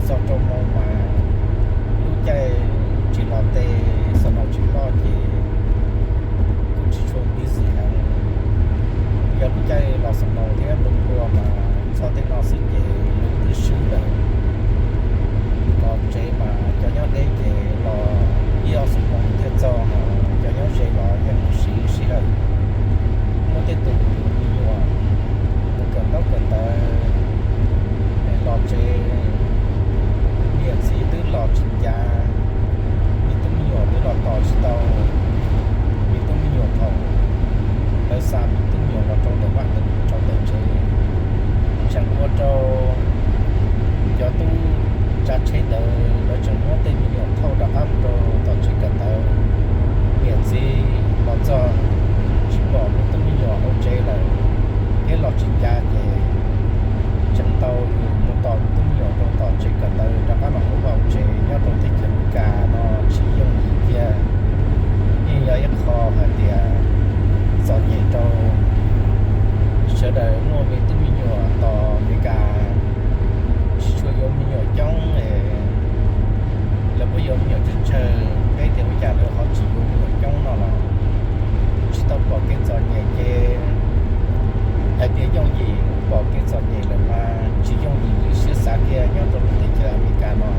Txog rau hmo mas lub caij tsis los tej, snow tsis loj ces kuj tsis tshua busy heev. Yog lub caij los snow thiab nplooj hlua mas txog tej no xwb ces lub twb swb lawm. Los tsev mas cov nyob deb ces los ib ob xuab moos thiaj txog, cov nyob ze los yeej siv sij hawm. Muaj tej tus me nyuam mus kawm ntaub kawm ntawv los tsev, niam txiv twb los tsis ncav, me tub me nyuam twb los tos tsis tau me tub me nyuam thaum lawv xa me tub me nyuam los rau ntawm vaj rau ntawm tsev. Tseem ua rau cov tub tsav tsheb ntawd lawv tseem muab tej me nyuam thauj rov qab mus rau tom tsev kawm ntawv. Niam txiv los txog tsis pom me tub me nyuam hauv tsev lawm thiab los tsis ncav ces tseem tau yus mus tos me tub me nyuam rau tom tsev kawm ntawv rov qab los mus hauv tsev. Nyob rau teb chaws Amelikas no tsis yooj yim tiag, yeej yog ib qho hais tias txom nyem rau sawv daws muaj me tub me nyuam tos Amelikas. Tsis tshua yuav me nyuam coob es lawv puab yuav me nyuam tsawg tsawg, peb tias ua cas lawv ho tsis yuav me nyuam coob no los tsis tau pom kev txom nyem ces hais tias yooj yim pom kev txom nyem lawm mas tsis yooj yim li siab xav kiag. Nyob rau lub teb chaws Amelikas no